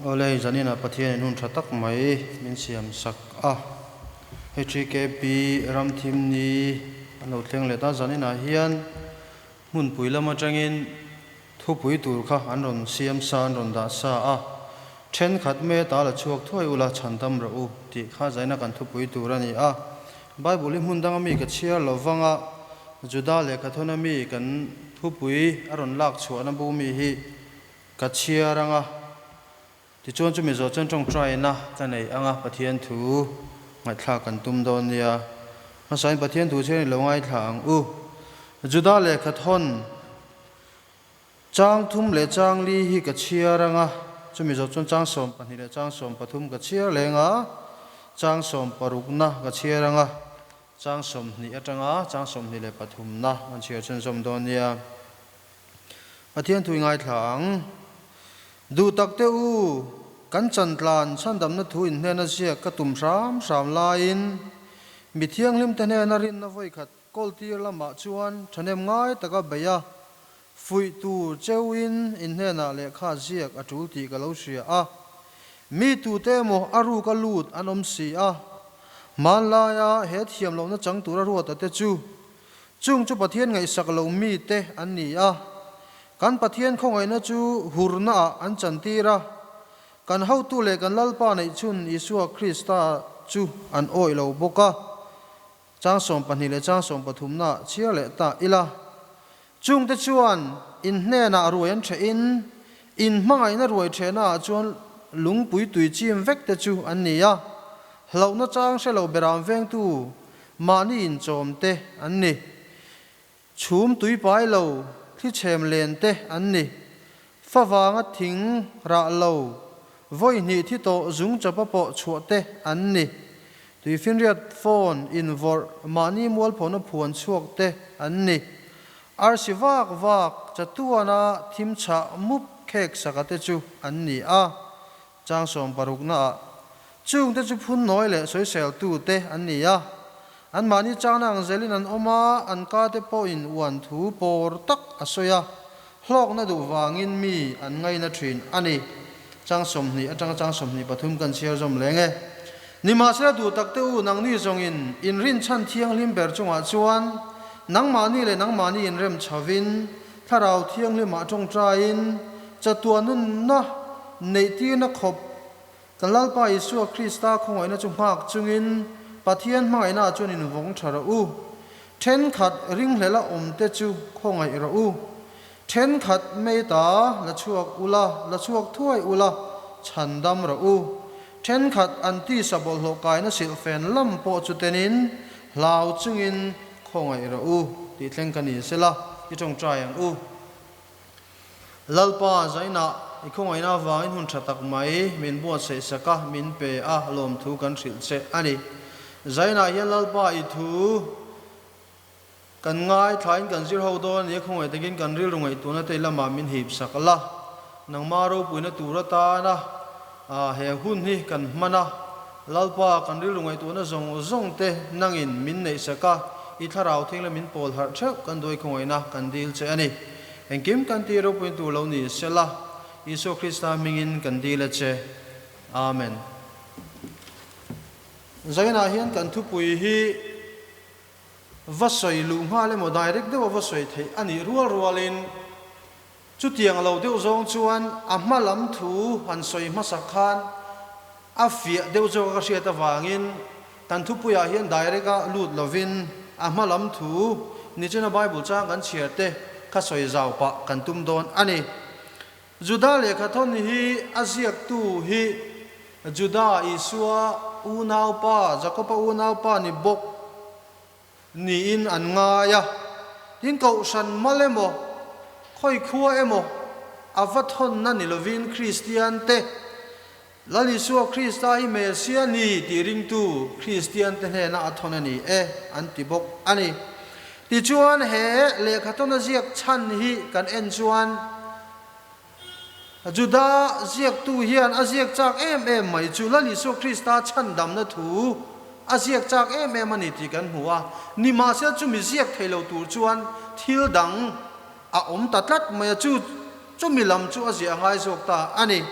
Awle, zaninah Pathianin hun tha tak mai min siam sak a. HKP Ramthim ni an lo thleng let a, zaninah hian hmunpui lam atangin thupui tur kha an rawn siam sa, an rawn dah sa a. Thenkhat me ta la chhuak thuai ula chhandam rawh u tih kha zaina kan thupui tur a ni a. Bible hi hmun danga mi ka chhiar lo vang a, Juda lehkhathawn ami kan thupui a rawn lak chhuahna bu mi hi Ka chhiar anga, tichuan chumi zawh chuan tawngtaina ka nei anga Pathian thu ngaihthlak kan tum dawn nia. Hmasain Pathian thu chhiar ni lo ngaithla ang u. Juda lehkha thawn chang thum leh chang li hi ka chhiar anga, chumi zawh chuan chang 12 leh chang 13 ka chhiar leng a, chang sawmparukna ka chhiar anga, chang 20 atanga chang 23na an chhiar chhunzawm dawn nia. Pathian thui ngaithla ang. Duh tak te u, kan chantlan chhandamna thu inhnena ziak ka tum hram hram laiin mi thianghlim te hnena rinna vawikhat kawltir lamah chuan thahnem ngai taka beih a, fuih tur cheuhin inhnenah lehkha ziak a tul tih ka lo hria a. Mi tute emaw a ruk a lut an awm si a, hmanlaia he thiamlohna chang tura ruata te chu Chung chu Pathian ngaihsak lo mite an ni a, kan Pathian khawngaihna chu hurnaah an chantir a, kan hotu leh kan Lalpa neihchhun Isua Krista chu an awih lo bawk a. Chang 12 leh chang sawmpathumnaah chhiar leh ta ila. Chungte chuan in hnenah ruai an ṭhehin, in hmangaihna ruai ṭhehnaah chuan lungpui tui chim vekte chu an ni a, hlauhna chang hre lo beram vengtu Mahni inchawm te an ni. Chhum tui pai lo, thli chhem len te an ni. Fa vanga thing rah lo, vawi hnih thi tawh zung chapa pawh chhuah te an ni. Tuifinriat phone invawrh mahni mualphona phuan chhuak te an ni. Arsi vak vak chatuana thim chhah mup khek saka te chu an ni a. Chang sawmparukna ah chungte chu phunnawi leh sawiseltu te an ni a, anmahni changna ang zelin an awm a, an ka te pawhin uan thu pawr tak a sawi a, hlawkna duh vangin mi an ngaina thin a ni. Chang 20 atanga chang 23 kan chhiar zawm leng e. Nimahsela duh tak te u nangni zawngin inrinchhan thianghlim ber chungah chuan nangmahni leh nangmahni inrem chhovin Thlarau Thianghlimah tawngtaiin chatuah nunna neihtirna khawp kan Lalpa Isua Krista khawngaihna chu nghak chungin Pathian hmangaihnaah chuan invawng tha rawh u. Thenkhat ringhlela awmte chu khawngaih rawh u. Thenkhat meita la chhuak ula, la chhuak thuai ula, chhandam rawh u. Thenkhat an tisa bawlhhlawh kaina silhfen lam pawh chu tenin hlau chungin Khawngaih rawh u tih thleng ka ni sela i tawngtai ang u. Lalpa zainah i khawngaihna avangin hun tha tak mai min buatsaih sak a, min pe a, lawmthu kan hrilh che a ni. Zainah hian Lalpa i thu kan ngaithlain kan zir ho dawn a ni a, khawngaih takin kan rilru ngaihtuahna te lamah min hip sak la. Nangma ropuina tur atana he hun hi kan hman a, Lalpa kan rilru ngaihtuahna zawng zawng te nangin min neihsak a, i thlarau thing leh min pawl harh theuh kan duai khawngaihna kan dil che a ni. Engkim kan ti ropuina tur lo ni sela, Isua Krista hmingin kan dil a che. Amen. Zainah hian kan thupui hi va sawi luh nghal emaw direct deuha va sawi theih a nih rual rualin, Chutiang lo deuh zawng chuan a hma lam thu han sawi hmasak khan a fiah deuh zawk a ka hriat avangin kan thupuiah hian direct a lut lovin a hma lam thu nichina Bible chang kan chhiar te kha sawi zau pah kan tum dawn a ni. Juda lehkhathawn hi a ziaktu hi Juda Isua unaupa Jakoba unaupa ni bawk niin an ngai a, tin kohhran mal emaw, khawi khua emaw a va thawnna ni lovin Kristian te, Lal Isua Krista hi Messia ni tih ringtu Kristian te hnena a thawn a ni e an ti bawk a ni. Tichuan he lehkhatawna ziak chhan hi kan en chuan Juda ziaktu hian a ziak chak em em mai chu Lal Isua Krista chhandamna thu a ziak chak em em a ni tih kan hmu a. Nimahsela chumi ziak thei lo tur chuan thil dang a awm ta tlat mai a, chu chumi lam chu a ziah a ngai zawk ta a ni.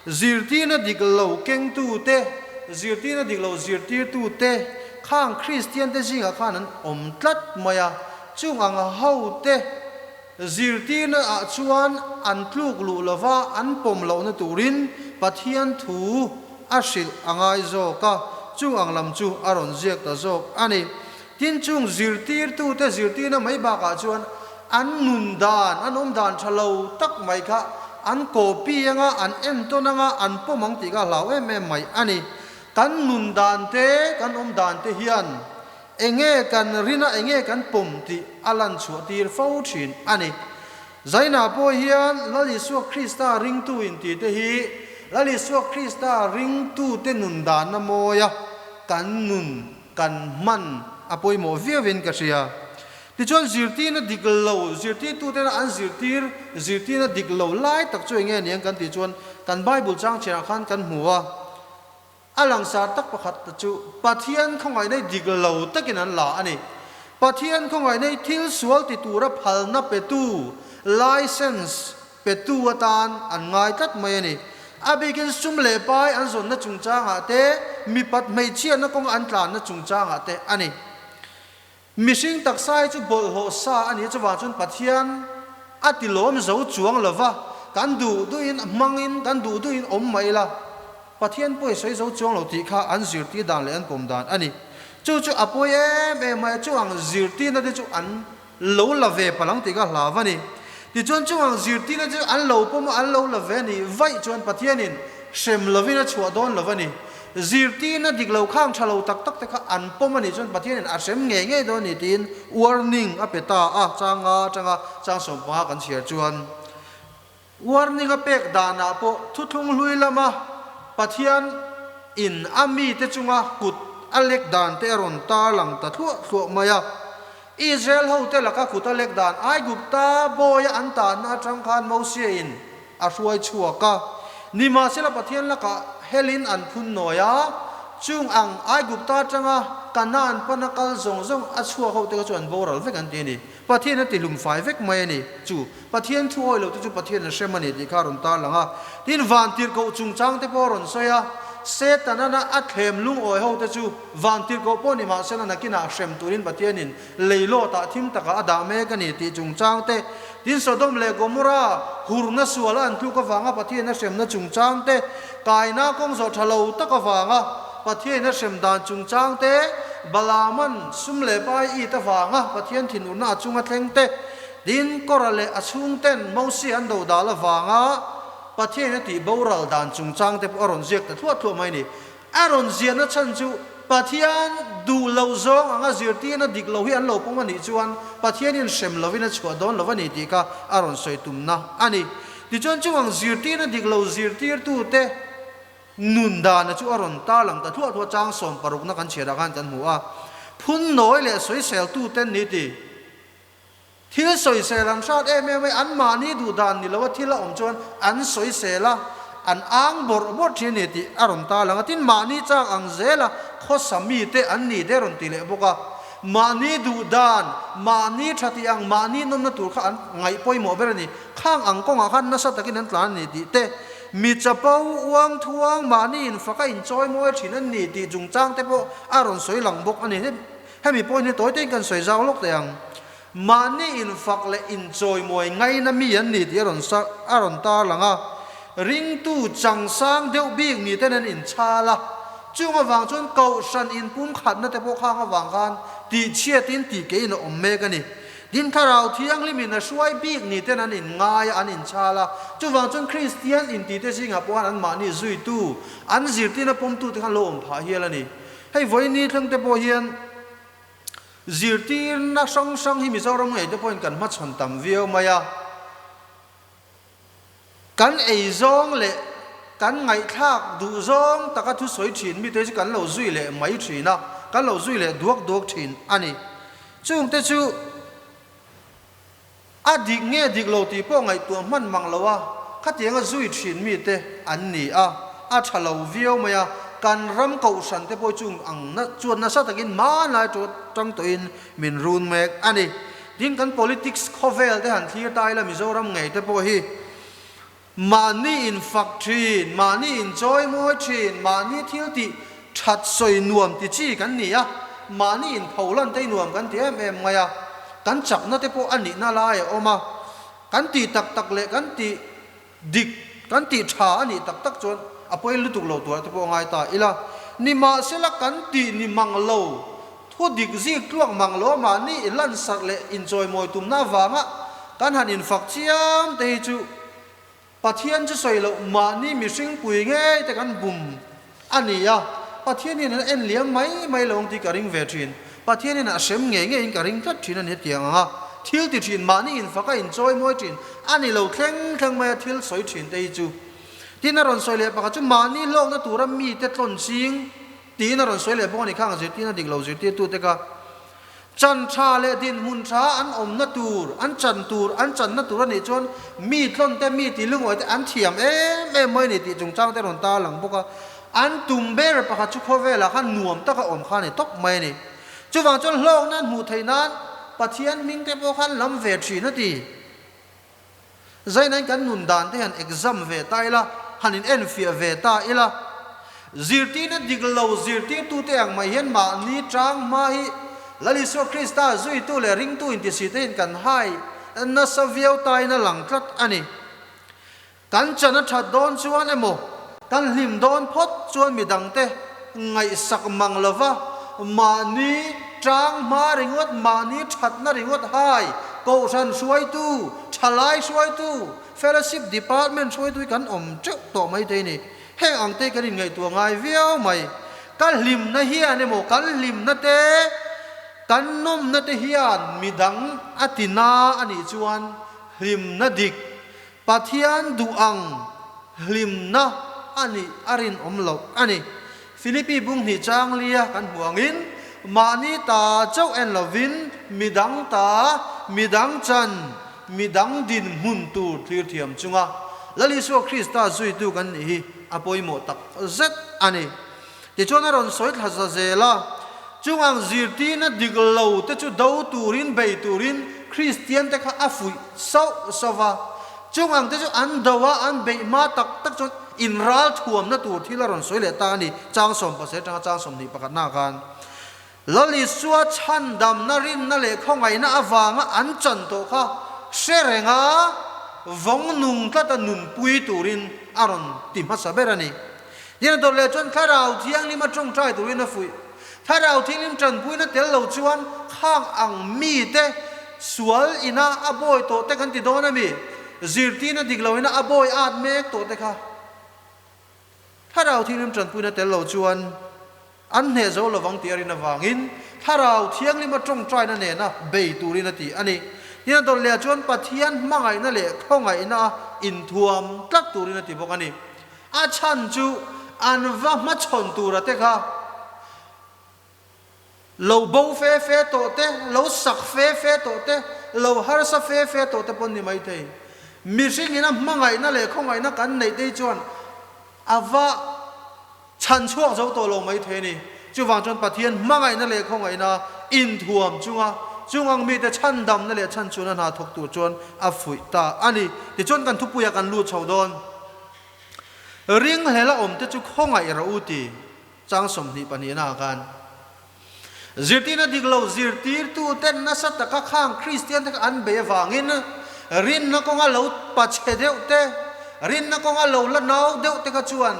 Zirtirna dik lo kengtute, zirtirna dik lo zirtirtute khang Kristiante zingah khan an awm tlat mai a, chung ang hote zirtirna ah chuan an tluk luh lova an pawm lohna turin Pathian thu a hrilh a ngai zawk a, chung ang lam chu a rawn ziak ta zawk a ni. Tin, chung zirtirtute zirtirna mai bakah chuan an nun dan, an awm dan tha lo tak mai kha an copy anga, an entawn anga, an pawm ang tih kha a hlau em em mai a ni. Kan nun dan te, kan awm dan te hian enge kan rin a, enge kan pawm tih a lan chhuah tir fo thin a ni. Zaina pawh hian Lal Isua Krista ringtu inti te hi Lal Isua Krista ringtute nun danna mawia kan nun Kan hman a pawimawh viauin ka hria. Tichuan zirtirna dik lo, zirtirtutena an zirtir zirtirna dik lo lai tak chu enge aniang kan tih chuan kan Bible chang chhiarah khan kan hmu a. A langsar tak pakhat ta chu Pathian khawngaihna dik lo takin an la a ni. Pathian khawngaihna thil sual ti tura phalna petu, license, Petu atan an ngai tlat mai a ni. A bikin sum leh pai an zawnna chungchangah te, mipat hmeichhiatna kawnga an tlanna chungchangah te a ni. Mihring taksa hi chu bawlhhlawh sa a ni a, chuvang chuan Pathian a ti lawm zo chuang lo va, kan duh duhin hmangin kan duh duhin awm mai ila, Pathian pawi sawi zo chuang lo tih kha an zirtir dan leh an pawm dan a ni. Chu chu a pawi em em mai a, chu ang zirtirna te chu an Lo la ve palang tih ka hlau a ni. Tichuan chungang zirtirna chu an lo pawm a, an lo la ve a nih vaih chuan Pathianin hrem lovin a chhuah dawn lo a ni. Zirtirna dik lo khang tha lo tak tak te kha an pawm a nih chuan Pathianin a hrem ngei ngei dawn a ni tiin warning a pe ta a, chang nga atanga chang 15 kan chhiar chuan warning a pek danah pawh thuthlung hlui lama Pathian in a mite chunga kut a lek dan te a rawn tarlang ta thluah thluah mai a. Israel hote laka kut a lek dan Aigupta bawia an tanna atang khan Mosia in a hruai chhuak a. Nimahsela Pathian lakah helin an phun nawi a, chung ang Aigupta atanga Kanaan pana kal zawng zawng a chhuak hote kha chu an boral vek an ti a ni. Pathian a ti hlumfai vek mai a ni. Chu Pathian thu awi lote chu Pathian a hrem a ni tih kha a rawn tarlang a. Tin, vantirhkoh chungchangte pawh a rawn sawi a, Setana a thlem lungawi hote chu vantirhkoh pawh ni mahsela nakinah hrem turin Pathianin leilawtah thim takah a dah mek a ni tih chungchangte, tin Sodom leh Gomorrah hurna sual a an tluk avanga Pathian a hremna chungchangte, Kaina kawng zawh tha lo tak avanga Pathianin a hrem dan chungchangte, Balaaman sum leh pai it avanga Pathian thinurna a chunga thlengte, Tin, Kora leh a chhungten Mosia an do dal avanga Pathianin a tih boral dan chungchangte pawh a rawn ziak ta thluah thluah mai a ni. A rawn ziahna chhan chu Pathian duh loh zawng anga zirtirna dik lo hi an lo pawm a nih chuan Pathianin hrem lovin a chhuah dawn lo a ni tih kha a rawn sawi tumna a ni. Tichuan chuvang zirtirna dik lo zirtirtute nun dana chu a rawn tarlang ta thluah thluah chang sawmparukna kan chhiarah khan kan hmu a. Phunnawi leh sawiseltuten ni ti. Thil sawisel an hrat em em a, anmahni duh dan ni loa thil a awm chuan an sawisel a, an ang bawrh bawrh thin a ni tih a rawn tarlang a. Tin, mahni chak ang zela khawsa mite an ni te a rawn ti leh bawk a. Mahni duh dan, mahni tha tih ang, mahni nawmna tur kha an ngaih pawimawh ber a ni. Khang ang kawngah khan nasa takin an tlan a ni tih te, mi chapo, uang thuang, mahni infaka inchawi mawi thin an ni tih chungchang te pawh a rawn sawi lang bawk a ni. Hemi pawhin hi tawi tein kan sawi zau lawk teh ang. Mahni infak leh inchawimawi ngaina mi an ni tih a rawn sa a rawn tarlang a. Ringtu changsang deuh bik ni ten an inchhal a. Chung avang chuan kohhran inpumkhatna te pawh khang avang khan tihchhiatin tih keiin a awm mek a ni. Din Thlarau Thianghlimin a hruai bik ni ten an inngai a, an inchhal a. Chuvang chuan Kristian intite zingah pawh khan anmahni zuitu, an zirtirna pawmtute khan lo awm phah hial a ni. Hei vawiin thleng te pawh hian zirtirna hrang hrang hi Mizoram ngei te pawhin kan hmachhawn tam viau mai a. Kan ei zawng leh kan ngaihthlak duh zawng taka thusawi thin mite chu kan lo zui leh mai thin a, kan lo zui leh duak duak thin a ni. Chungte chu. A dik nge dik lo tih pawh ngaihtuah hman mang lo a, khatianga zui thin mite an ni a, a tha lo viau mai a, kan ram kohhran te pawh chung ang chuan nasa takin hmanlai tang tawhin min run mek a ni. Tin, kan politics khawvel te han thlir ta ila Mizoram ngei te pawh hi. Mahni infak thin, mahni inchawi mawi thin, mahni thil tih that sawi nuam ti chi kan ni a, mahni inpholan te nuam kan ti em em mai a, kan chakna te pawh a nihna lai a awm a, kan tih tak tak leh kan tih dik, kan tih tha a nih tak tak chuan a pawi lutuk lo tur ah te pawh a ngai ta ila. Nimahsela kan tih ni mang lo, thu dik zik tluak mang lo mahni inlansarh leh inchawimawi tumna avanga kan han infak chiam te hi chu Pathian chu sawi loh mahni mihring pui ngei te kan bum a ni a, Pathianin a en liam mai mai lo ang tih ka ring ve thin. Pathianin a hrem ngei ngeiin ka ring tlat thin a ni hetiang ang a, thil ti thin mahni infak a inchawi mawi thin a ni lo thleng thleng mai a thil sawi thin te hi chu. Tin a rawn sawi leh pakhat chu mahni hlawkna tura mite tlawn ching tiin a rawn sawi leh bawk a ni khang zirtirna dik lo zirtirtute kha. Chan tha leh dinhmun tha an awmna tur, an chan tur, an channa tur a nih chuan mi tlawn te, mi ti lungawi te an thiam em em mai a ni tih chungchang te rawn tarlang bawk a. An tum ber pakhat chu khawvelah khan nuam taka awm kha a ni tawp mai a ni. Chuvang chuan hlawkna an hmuh theih nan Pathian hming te pawh khan lam ve thin a ti. Zainain kan nun dan te han exam ve ta ila, han in enfiah ve ta ila, zirtirna dik lo zirtirtute ang mai hian mahni tang hma hi Lal Isua Krista zuitu leh ringtu intisi te hian kan hai nasa viau tain a lang tlat a ni. Kan chan a that dawn chuan emaw, kan hlim dawn phawt chuan midangte ngaihsak mang lova mahni tang hma ringawt, mahni thatna ringawt hai Kohhran hruaitu, thalai hruaitu, Fellowship Department hruaitu hi kan awm teuh tawh mai thei ni. Heng ang te kan inngaihtuah ngai viau mai. Ka hlimna hian emaw kan hlimna te, kan nawmna te hian midang a ti na a nih chuan hlimna dik Pathian duh ang hlimna a nih a rinawm loh a ni. Philippi bung hnih chang lia kan hmu angin, mahni ta chauh en lovin midang ta, midang chan, midang dinhmun tur thlir thiam chunga Lal Isua Krista zuitu kan nih hi a pawimawh tak zet a ni. Tichuan a rawn sawi thla za zel a, chung ang zirtirna dik lo te chu do turin bei turin Kristian te kha a fuih sauh sauh va. Chung ang te chu an do a, an beih hma tak tak chuan inral thuamna tur thil a rawn sawi leh ta a ni, chang 17 atanga chang 21 na khan. Lal Isua chhandamna rinna leh khawngaihna avanga an chan tawh kha hre reng a, vawng nung tlata nunpui turin a rawn ti hmasa ber a ni. Tin a dawt leh chuan Thlarau Thianghlim a tawngtai turin a fuih. Thlarau Thianghlim tanpuina tel lo chuan khang ang mite sual ina a bawi tawh te kan ti dawn a mi? Zirtirna dik lo ina a bawi at mek tawh te kha Thlarau Thianghlim tanpuina tel lo chuan an hneh zo lovang tih a rin avangin Thlarau Thianghlim a tawngtaina nena bei turin a ti a ni. Tin a dawt leh chuan Pathian hmangaihna leh khawngaihna a inthuam tlat turin a ti bawk a ni. A chhan chu an va hmachhawn tura te kha lo bo fe fe tawh te, lo sak fe fe tawh te, lo harsa fe fe tawh te pawn ni maithei. Mihringin a hmangaihna leh khawngaihna kan neih te hi chuan a va chhan chhuak zo tawh lo maithei a ni. Chuvang chuan Pathian hmangaihna leh khawngaihna inthuam chunga chungang mite chhandamna leh chhanchhuahna hna thawk tur chuan a fuih ta a ni. Tichuan kan thupuiah kan lut chho dawn. Ringhlel a awmte chu khawngaih rawh u ti chang 22 ah khan zirtirna dik lo zirtirtuten nasa taka khang Kristian te kha an bei avangin rinna kawnga lo pachhe deuh te, rinna kawnga lo la nau deuh te kha chuan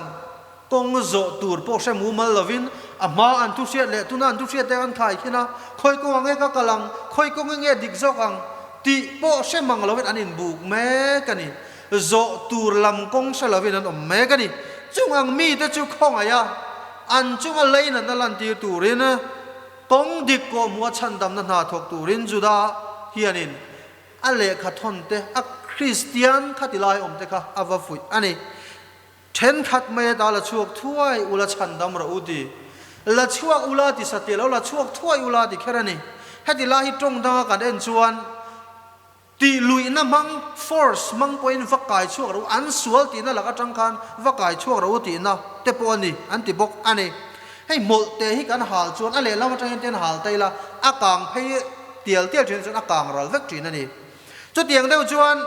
kawng zawh tur pawh hre mumal lovin a hma an thu hriat leh tuna an thu hriat te an khai khin a, khawi kawngah nge ka kal ang, khawi kawng nge dik zawk ang tih pawh hre mang lovin an inbuk mek a ni. Zawh tur lam kawng hre lovin an awm mek a ni. Chung ang mite chu khawngaih a, an chunga leinatna lantir turin, kawng dik kawhhmuha chhandamna hna thawk turin Juda hianin a lehkha thawn te, a Kristian khati lai awm te kha a va fuih a ni. Thenkhat mai ata la chhuak thuai ula chhandam rawh u ti. La chhuak ula ti satliah lo, la chhuak thuai ula ti kher a ni. Heti lai hi tawng danga kan en chuan, Tih luihna hmang, force, hmang pawhin va kai chhuak ro, an sual tihna lak atang khan va kai chhuak ro tihna te pawh a ni, an ti bawk a ni. Hei hmawlh te hi kan hal chuan a lehlam atang hian ten hal ta ila a kang phei tial tial thin chuan a kang ral vek thin a ni. Chutiang deuh chuan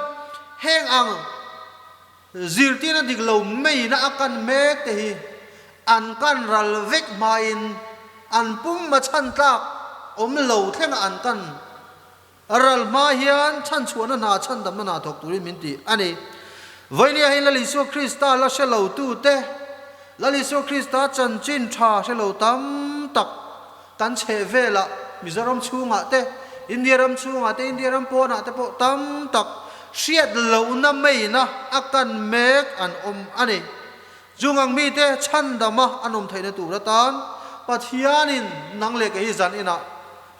heng ang. Zirtirna dik lo meina a kan mek te hi an kan ral vek hmain an pum a chhan tlak awm lo thlenga an kan ral hma hian chhanchhuahna hna chhandamna hna thawk turin min ti a ni. Vawinia hi Lal Isua Krista la hre lo tute, Lal Isua Krista chanchin tha hre lo tam tak kan chheh velah Mizoram chhungah te, India ram chhungah te, India ram pawnah te pawh tam tak hriat lohna meina a kan mek an awm a ni. Chung ang mite chhandama an awm theihna tur atan Pathianin nang leh kei hi zan inah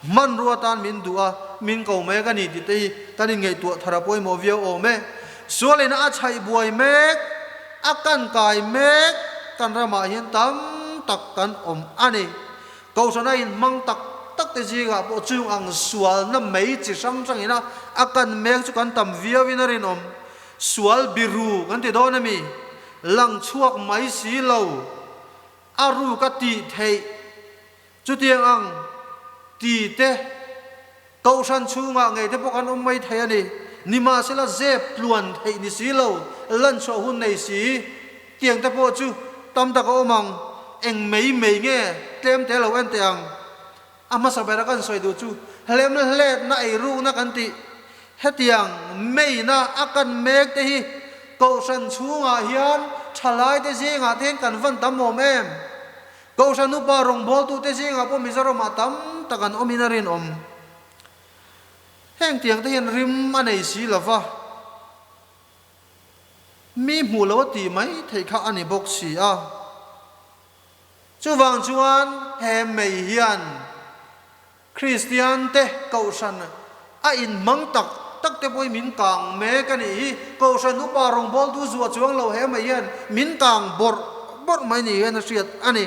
hmanrua atan min duh a, min ko mek a ni tih te hi kan inngaihtuah thar a pawimawh viau awm e. Sualina a chhaih buai mek, a kan kai mek kan ramah hian tam tak kan awm a ni. Kohhran a inhmang tak tak te zingah pawh chung ang sualna mei chi hrang hrangin a a kan mek chu kan tam viauin a rinawm. Sual biru kan ti dawn a mi? Lang chhuak mai si lo. A ruk a tih theih. Chutiang ang ti te Kohhran chhungah ngei te pawh kan awm mai thei a ni. Nimahsela zep tluan theih ni si lo, lanchhuah hun nei si tiang te pawh chu tam tak a awm ang. Eng mei mei nge tlem te lo en teh ang. A hmasa bera kan sawi duh chu hlem hletna ei rukna kan tih. Hetiang meina a kan mek te hi Kohhran chhungah hian thalai te zingah te hian kan van tam awm em? Kohhran upa rawngbawltute zingah pawh Mizoramah tam tak an awmin a rinawm. Heng tiang te hian rim a nei si lo va, mi hmuh lo a tih mai theih kha a ni bawk si a. Chuvang chuan he mei hian Kristiante Kohhran a inhmang tak tak te pawhin min kang mek a nih hi. Kohhran upa rawngbawltu zuah chuang lo he mai hian min kang bawrh bawrh mai ni hian a hriat a ni.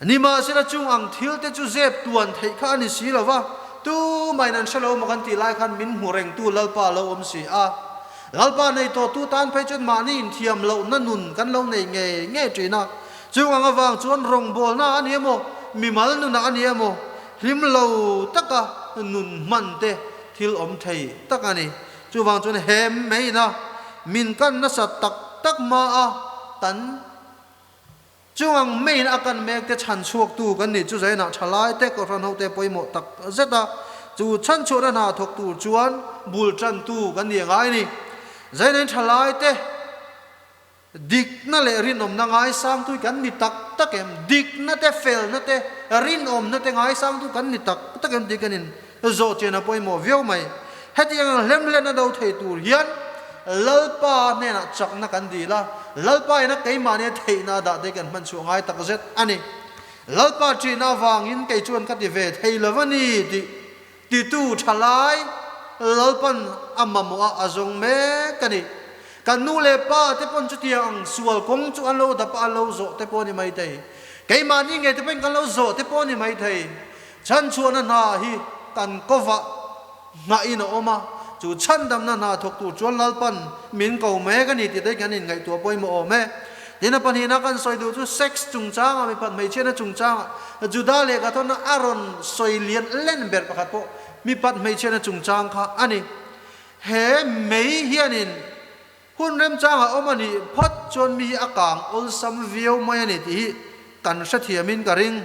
Nimahsela chung ang thil te chu zep tuan theih kha a ni si lo va, tumahin an hre lo maw kan tih lai khan min hmu rengtu Lalpa a lo awm si a. Lalpa nei tawhtu tan phei chuan mahni inthiam lohna nun kan lo nei ngei ngei thin a. Chung ang avang chuan rawngbawlna a ni emaw, mimal nunah a ni emaw, hlim lo taka nun hman te thil awm thei tak a ni. Chuvang chuan he meina min kan nasat tak tak hma a kan chung ang meina a kan mek te chhan chhuaktu kan nih chu zainah thalai te kohhran hote pawimawh tak zet a, chu chhan chhuahna hna thawk tur chuan bul tantu kan ni angai a ni. Zainain thalai te. Dikna leh rinawmna ngaisangtu kan ni tak tak em? Dikna te, felna te, rinawmna te ngaisangtu kan ni tak tak em tih kan in zawh chian a pawimawh viau mai. Hetiang ang hlemhletna do thei tur hian Lalpa hnenah chakna kan dil a, Lalpa ina keimahnia theihna a dah te kan hman chhuah ngai tak zet a ni. Lalpa ṭihna avangin kei chuan ka ti ve thei lo a ni tih Titu thalai Lalpan a mamawh a, a zawng mek a ni. Kan nu leh pa te pawn chutiang ang sual kawng chu an lo dap a, an lo zawh te pawh a ni maithei. Keimahni ngei te pawhin kan lo zawh te pawh a ni maithei. Chhanchhuahna hna hi kan kovah nghahin a awm a, chu chhandamna hna thawk tur chuan Lalpan min ko mek a ni tih te kan inngaihtuah pawimawh awm e. Tin a pahnihna kan sawi duh chu sex chungchangah mipat hmeichhiatna chungchangah Juda lehkha thawnna a rawn sawi lian len ber pakhat pawh mipat hmeichhiatna chungchang kha a ni. He mei hianin hun remchangah awm a nih phawt chuan mi hi a kang awlsam viau mai a ni tih hi kan hrethiamin ka ring.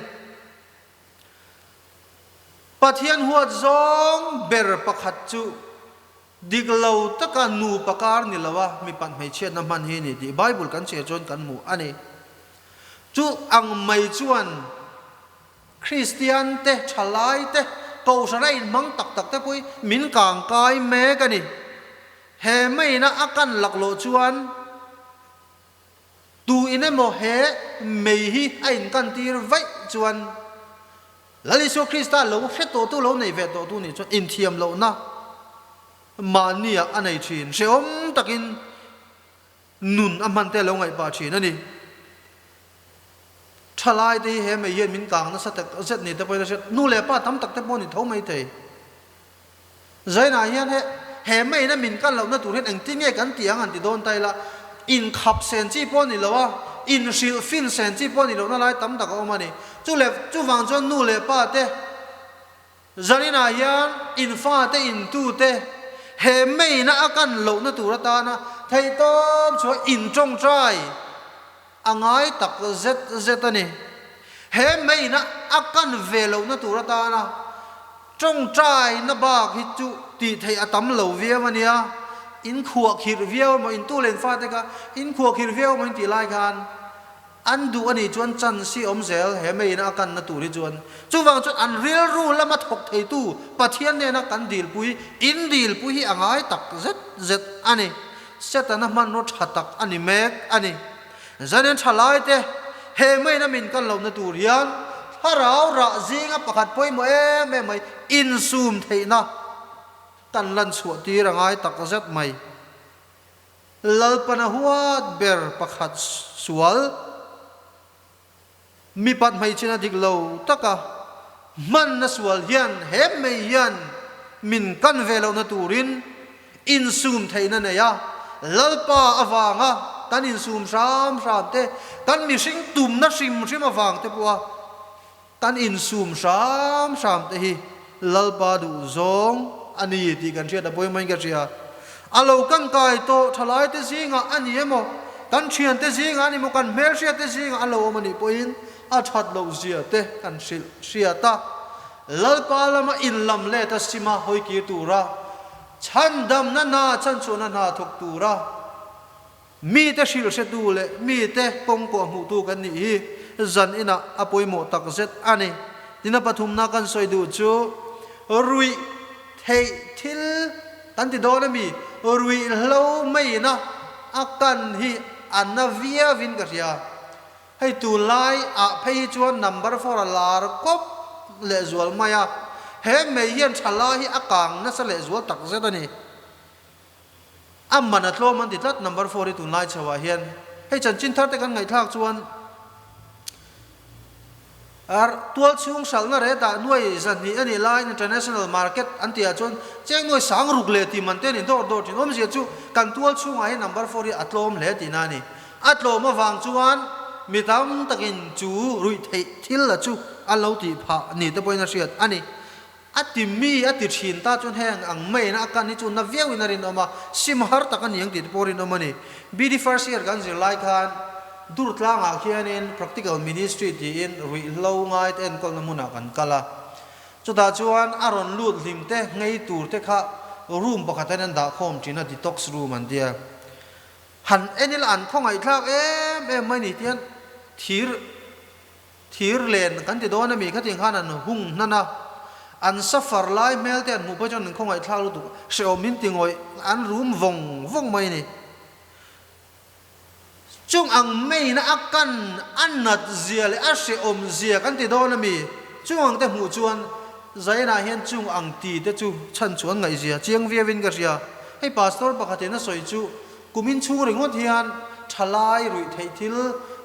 Pathian huat zawng ber pakhat chu Dik lo taka nupa kar ni lo a mipat hmeichhiatna hman hi ni tih Bible kan chhiar chuan kan hmu a ni. Chu ang mai chuan Kristian te, thalai te, Kohhran a inhmang tak tak te pawh hi min kang kai mek a ni. He maina a kan laklawh chuan tu in emaw he mei hi a inkantir vaih chuan Lal Isua Krista lo hre tawhtu, lo nei ve tawhtu nih chuan inthiam lohna mahniah a nei thin. Hrehawm takin nun a hman te a lo ngaih pah thin a ni. Thalai te hi he mei hian min kang nasa tak zet ni te pawhin a hriat. Nu leh pa tam tak te pawh a ni tho mai thei. Zainah hian he he meiin a min kal lohna tur hian engtin nge kan tih ang an ti dawn ta ila, inkhap sen chi pawh a ni lo a, inhrilh fin sen chi pawh a ni lohna lai tam tak a awm a ni. Chu leh chuvang chuan nu leh pa te zaninah hian in fa te in tu te he meiin a kan lohna tur atana Theihtawp chuan in tawngtai a ngai tak zet zet a ni. He meina a kan ve lohna tur atana tawngtaina bak hi chu tih theih a tam lo viau a nia. In khuahkhirh viau emaw, in tu leh in fate kha in khuahkhirh viau emaw in tih lai khan An duh a nih chuan chance hi awm zel he meiin a kanna tur hi chuan. Chuvang chuan an rilru lama thawk theitu Pathian nena kan dilpui, in dilpui hi a ngai tak zet zet a ni. Setana hmanraw tha tak a ni mek a ni. Zanin tha lai te, he meiin a min kan lohna tur hian thlarau rah zinga pakhat pawimawh em em mai insum theihna kan lan chhuah tir a ngai tak zet mai. Lalpana huat ber pakhat sual, mipat hmeichhina dik lo taka hmanna sual hian he mei hian min kan ve lohna turin insum theihna nei a, Lalpa avanga kan insum hram hram te, kan mihring tumna hrim hrim avang te pawha kan insum hram hram te hi Lalpa duh zawng a ni tih kan hriat a pawimawhin ka hria. A lo kan kai tawh thalai te zingah a ni emaw, kan thian te zingah a ni emaw, kan hmelhriat te zingah a lo awm a nih pawhin a that loh zia te kan hrilh hriat a. Lalpa lama inlam let a sima hawi kir tura chhandamna hna chanchhuahna hna thawk tura Mite hrilh hretu leh mite kawngkuah hmuhtu kan nih hi zan inah a pawimawh tak zet a ni. Tina pathumna kan sawi duh chu ruih theih thil kan ti dawn a mi, ruihhlo maiina a kan hi a na viauin ka hria. Hei tunlai ah phei hi chuan number four a lar kawp lehzual mai a, he mei hian thalai hi a kang nasa lehzual tak zet a ni. A man a tlawm an ti tlat number four hi tunlai chho ah hian hei chanchin thar te kan ngaihthlak chuan ar tual chhung hralhna rate ah nuai 200 a nih laiin international market an tih ah chuan cheng nuai sang ruk leh tih man te an in dawr dawr thin awmzia chu kan tual chhungah hian number four hi a tlawm hle tihna a ni. A tlawm avang chuan mi tam takin chu ruih theih thil a chu an lo tih phah ni te pawhin a hriat a ni. A ti mi a ti thin ta chuan heng ang maiin a kan hi chu na viauin a rinawm a, sim har tak a ni ang tih te pawh a rinawm a ni. BD first year kan zir lai khan dur tlangah khianin practical ministry tiin ruihhlo ngai te enkawlna hmunah kan kal a. Chutah chuan a rawn lut hlim te ngei tur te kha room pakhat hian an dah khawm thin a, detox room an tia. Han en ila an khawngaihthlak em em mai ni tihian thir Thir len kan ti dawn a mi khatin khan an hung hnan a, an safar lai hmel te an hmuh phei chuan an khawngaihthlak lutuk, hrehawm min ti ngawih, an rum vawng vawng mai a ni. Chung ang main a kan a nat zia leh a hrehawm zia kan ti dawn a mi, chung ang te hmuh chuan Zainah hian chung ang ti te chu chhan chu an ngaihzia chiang viauin ka hria. Hei pastor pakhatin a sawi chu Kumin chhung ringawt hian thalai ruih theih thil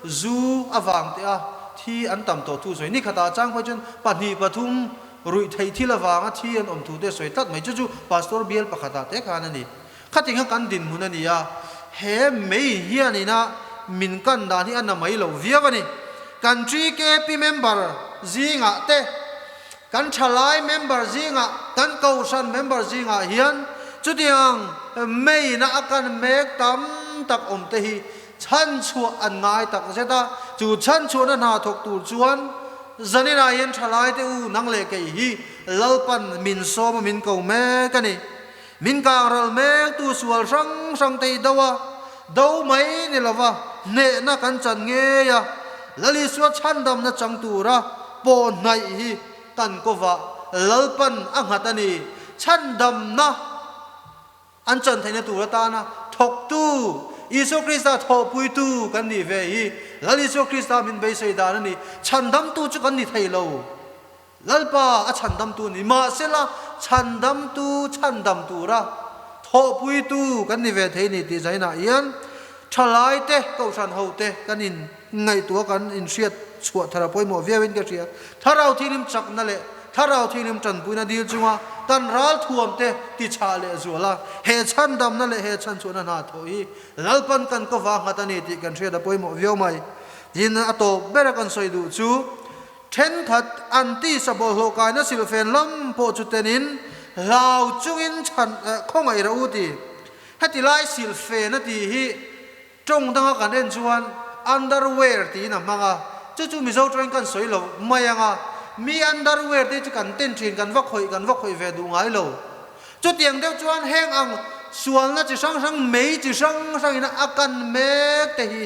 zu avang te a thi an tam tawh thu sawi. Ni khatah chang phei chuan pahnih pathum ruih theih thil avanga thi an awm thu te sawi tlat mai. Chu chu Pastor bial pakhatah te khan a ni. Khating kha kan dinhmun a ni a, he mei hianina min kan dan hi a na mai lo viau a ni. Kan TKP member zingah te, Kan thalai member zingah, kan kohhran member zingah hian chutiang meina a kan mek tam tak awm te hi chhanchhuah an ngai tak zet a. Chu chhanchhuahna hna thawk tur chuan zaninah hian thalai te u nang leh kei hi Lalpan min sawm a min ko mek a ni. Min kang ral mek tu sual hrang hrang te hi do a, do mai ni lova hnehna kan chan ngei a, Lal Isua chhandamna chang tura pawh hnaih hi kan kovah Lalpan a nghat a ni. Chhandamna an chan theihna tur atana thawktu, Isua Krista thawhpuitu kan nih ve hi Lal Isua Krista min beisei dan a ni. Chhandamtu chu kan ni thei lo. Lalpa a chhandamtu ni mahsela chhandamtu chhandam tura thawhpuitu kan ni ve thei ni tih zainah hian thalaite kohhran hote kan in ngaihtuah kan inhriat chhuah thar a pawimawh viauin ka hria. Thlarau thianghlim chakna leh Thlarau thianghlim tanpuina dil chunga kan ralthuamte tichhah leh zual a, he chhandamna leh he chhanchhuahna hna thawh hi Lalpan kan kawva nghat a ni tih kan hriat a pawimawh viau mai. Tin, a tawp bera kan sawi duh chu, Thenkhat an tisa bawlhhlawh kaina silfen lam pawh chu tenin hlau chungin chhan khawngaih rawh u ti. Heti lai silhfen a tih hi tawng danga kan en chuan underwear tiin a hmang a, chu chu Mizo tawngin kan sawi lo mai ang a, mi underwear te chu kan ten thin, kan va khawih, kan va khawih ve duh ngai lo. Chutiang deuh chuan heng ang sualna chi hrang hrang, mei chi hrang hrangin a kan mek te hi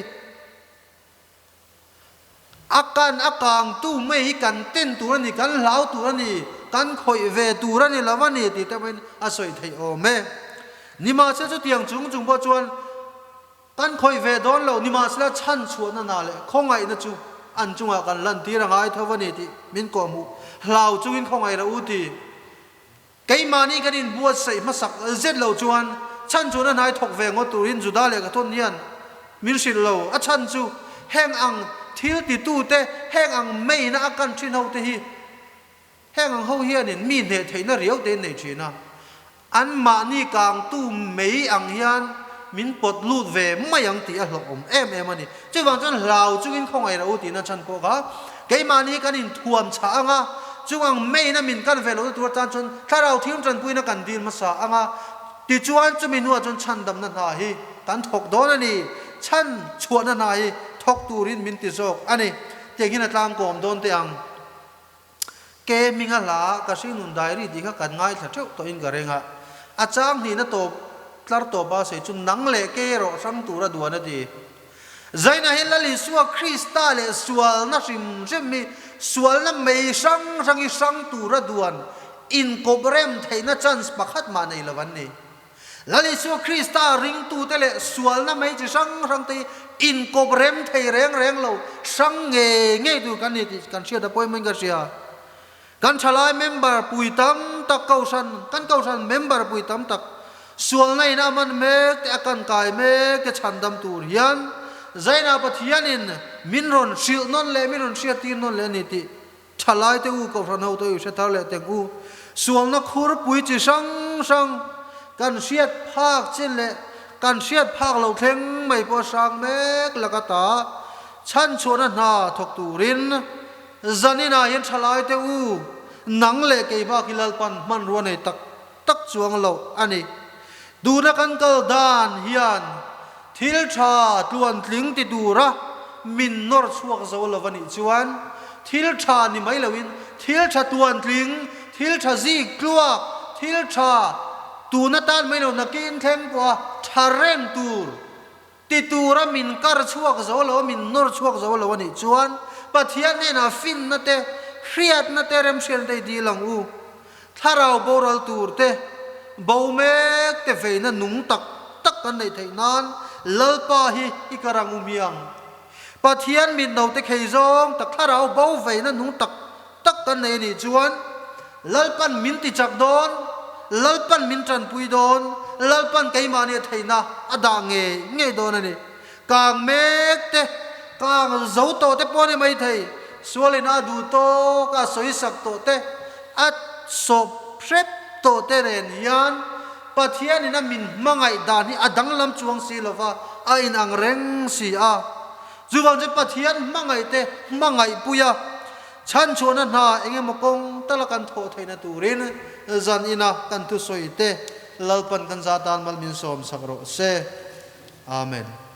A kan a kangtu mai hi kan ten tur a ni, kan hlau tur a ni, kan khawih ve tur a ni lo a ni tih te pawhin a sawi theih awm e. Nimahsela chutiang chung chung pawh chuan kan khawih ve dawn lo, nimahsela chhanchhuahna hna leh khawngaihna chu an chungah kan lantir a ngai tho a ni tih min kawhhmuh hlau chungin khawngaih loh u ti. Keimahni kan inbuatsaih hmasak zet loh chuan chhan chuan a hnai thawk ve ngawt turin Juda leh Kathawn hian min hrilh lo. A chhan chu heng ang thil titute, heng ang meina a kan thin hote hi heng ang ho hianin mi hneh theihna riau te in nei thin a. Anmahni kangtu mei ang hian min pawt lut ve mai ang tih a hlauhawm em em a ni. Chuvang chuan hlau chungin khawngaih rawh u tihna chhan pawh kha keimahni kan inthuam chhah ang a, chung ang main a min kan ve lohna tur atan chuan thlarau thiam tanpuina kan dil hmasa ang a, tichuan chumi hnuah chuan chhandamna hna hi kan thawk dawn a ni, chhan chhuahna hna hi thawk turin min ti zawk a ni. Tiang hian a tlangkawm dawn teh ang. Ke hminga hla ka hringnun diary tih kha kan ngaithla theuh tawhin ka reng a, a chang hnihna tawp tlar tawp a sawi chu nang leh ke erawh hrang tura duan a ti. Zaina hi Lal Isua Krista leh sualna hrim hrim hi sualna mei hrang hrang hi hrang tura duan inkawp rem theihna chance pakhat mah nei lo an ni. Lal Isua Krista ringtute leh sualna mei chi hrang hrangte hi inkawp rem thei reng reng lo, hrang ngei ngei tur kan ni tih kan hriat a pawimawhin ka hria. Kan thalai member pui tam tak kohhran, kan kohhran member pui tam tak sualna in a man mek te, a kan kai mek te chhandam tur hian Zaina Pathianin min rawn hrilh nawn leh min rawn hriattir nawn leh a ni tih Thalai te u, Kohhran ho te u, hre thar leh teng u, sualna khurpui chi hrang hrang kan hriat phak chin leh kan hriat phak lo thleng mai pawh a hrang mek laka ta chhanchhuahna hna thawk turin zaninah hian thalai te u, nang leh kei bak hi Lalpan hmanrua nei tak tak chuang lo a ni. Tuna kan kal dan hian thil tha tluantling ti tura min nawr chhuak zo lo a nih chuan thil tha ni mai loin thil tha tluantling, thil tha zik tluak, thil tha tuna tan mai lo nakin thleng pawha tha reng tur ti tura min kar chhuak zo lo, min nawr chhuak zo lo a nih chuan Pathian hnenah finna te, hriatna te, remhriatna te i dil ang u. Thlarau boral tur te, bo mek te veina nung tak tak kan neih theih nan Lalpa hi i kar ang u miang. Pathian mit note khei zawng tak thlarau bo veina nung tak tak kan nei a nih chuan Lalpan min ti chak dawn, Lalpan min tanpui dawn, Lalpan keimahni a theihna a dah ngei ngei dawn a ni. Kang mek te, kang zo tawh te pawh a ni maithei, sualin a duh tawk a sawisak tawh te, a sawp hrep tawh te nen hian Pathianin a min hmangaih dan hi a danglam chuang si lova, a inang reng si a. Chuvang chuan Pathian hmangaih te hmangaihpui a, Chhanchhuahna hna eng emaw kawng tala kan thawh theihna turin zan ina kan thusawi te Lalpan kan za tan mal min sawm sak rawh se. Amen.